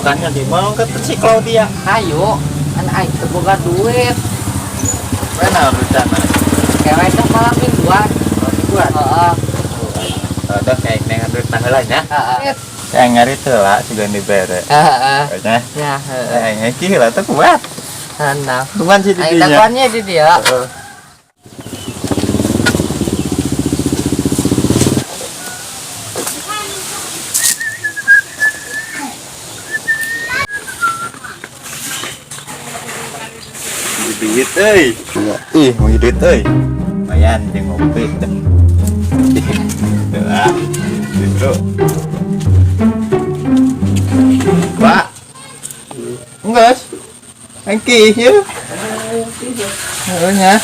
Tanya di mau ke si Claudia. Ayo, kan aing teu boga duit. Mana rencana? Kewe teh malam mingguan. Malam mingguan. Heeh. Udah kayak nengan duit tanggalannya. Heeh. Kayak ngari tuh lah, sudah dibere. Heeh. Kayaknya. Ya, heeh. Kayak ngeki lah tuh kuat. Nah, Tungguan sih aing didinya. dagoannya di dia. Heeh. Duit euy. Ih, mau duit euy. Lumayan jeung ngopi dah. Lah. Gitu. Pak. Enggak. Engki ya. Heeh nya.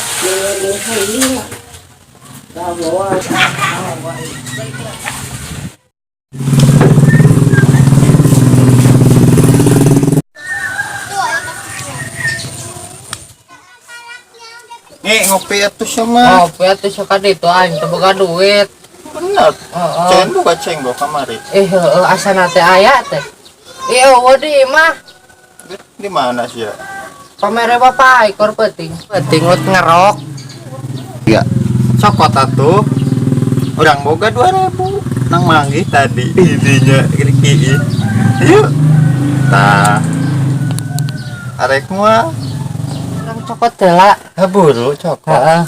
Nih ngopi atuh sama. Oh, atuh sok itu aing teu boga duit. Bener. Heeh. Ceng buka ceng bawa kamari. Eh, heeh, asana teh aya teh. Ih, eueuh di imah. Di mana sih ya? Pamere bapak ekor penting. Penting lut ngerok. Iya. Cokot atuh. Orang boga 2000 nang manggih tadi intinya kiri. Yuk. Tah. Arek moal. Urang cokot heula. Ha buru cokot. Heeh.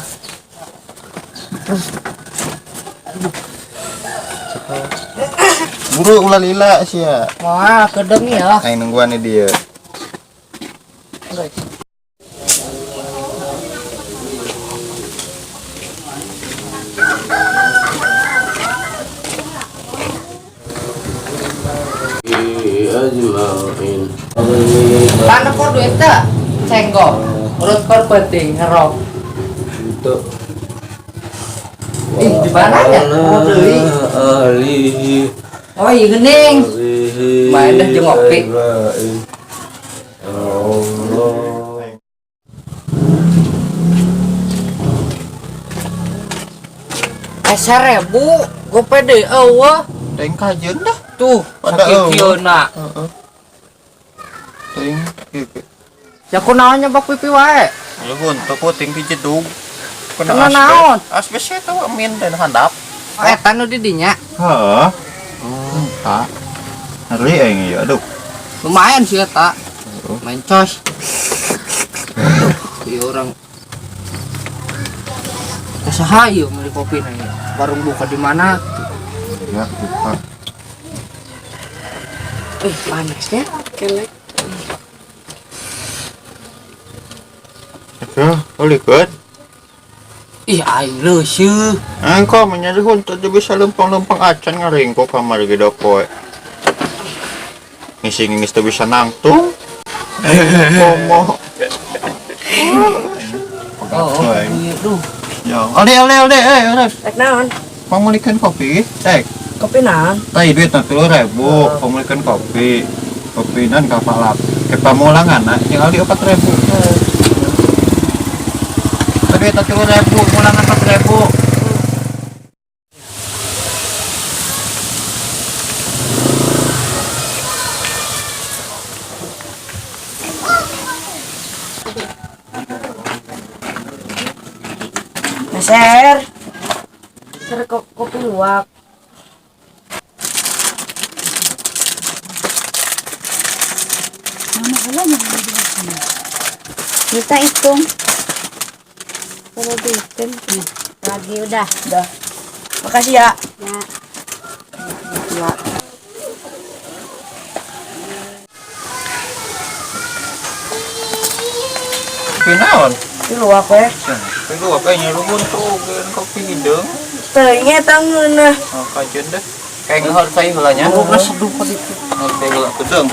Buru ulah lila sia. Wah, kedeng ya. Aing nungguan dia. Tanah kok duit teh? Cenggo. Urut kor penting ngerok. Untuk Ih, di mana ya? Oh, beli. Oh, iya gening. Main dah jeung ngopi. Eh, 1000, gope deui eueuh. Teuing kajeun dah. Tuh, Pada eueuh. sakitieuna. Heeh. Teuing kieu. Ya kunaon nyebak pipi wae? Ya buntu puting pijedug. Kena naon? Asbes eta min dan handap. Oh, eta nu di dinya. Heeh. Oh, tak. Ngeri aing ieu, aduh. Lumayan sih eta. Main cos. Tuh, ieu orang. Usaha ieu meuli kopi na ieu. Warung buka di mana? Ya, buka. Eh, panasnya. Kelek. Aduh, ulikeun. Ih, aing leuseut. Engko menyari huntu teu bisa lempang-lempang acan ngaringkok kamari ge poe. Ngising-ngis teu bisa nangtung. Komo. Oh, iya, duh. Ya, alde alde alde, eh, urep. Rek naon? Pangmeulikeun kopi, tek. Kopi naon? Tai duit na 3.000, pangmeulikeun kopi. Kopi nan ka palap. Ke pamulangan na, jeung aldi 4.000. Duit na 3.000, mulangan 4.000. Meser. Ser kopi luwak. Mama wala niya Kita hitung. Kalau dihitung. Lagi udah. Udah. Makasih ya. Ya. Ya. Kopi naon? Kopi luwak we. Kopi luwak we nya luhur tuh geun kopi hideung. Teuing eta ngeunah. Oh, kajeun deh. Kayak ngehor cai heula nya. Oh, seduh kok itu. Ngehor cai heula kedeung.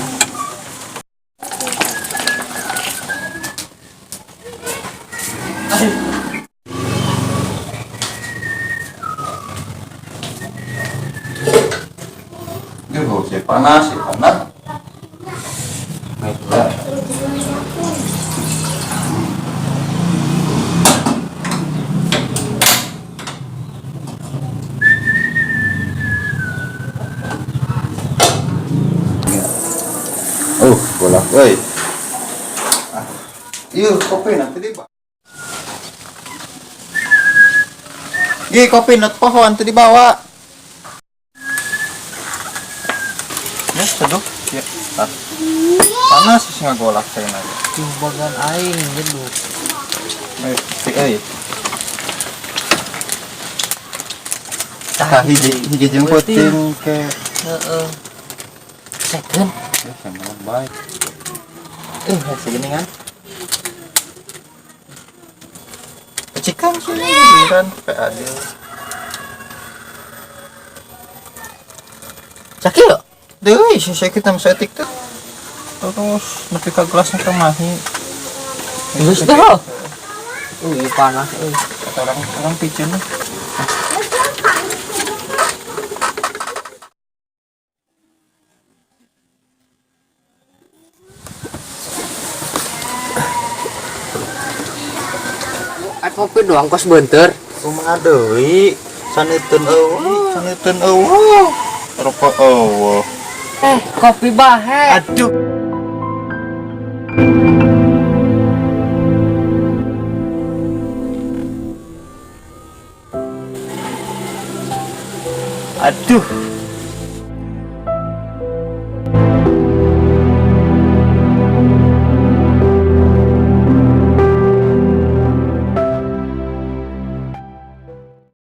Duh, si panas, si panas. Baiklah. Euy. Ah. Ieu kopi nanti di Gi kopi nut pohon teu dibawa. Ya, seduh. Ya. Ah. Panas sih ngagolak saya lagi. Jumbagan aing nyeduh. Eh, si euy. Tah hiji hiji jeung peuting ke. Heeh. Sekeun. Ya, sama baik. Eh, segini kan. Pecikan sih, kan PAD. Sakit. Deui, si sakit nam setik tuh. Terus nepi ka gelasna kemahi. Geus dah. Uy, panas euy. Kata orang orang piceun. Ai kopi doang kos beunteur. Kumaha deui? Saneuteuun eueuh, saneuteuun eueuh. Rokok eueuh. Eh, kopi bahe. Aduh. Aduh.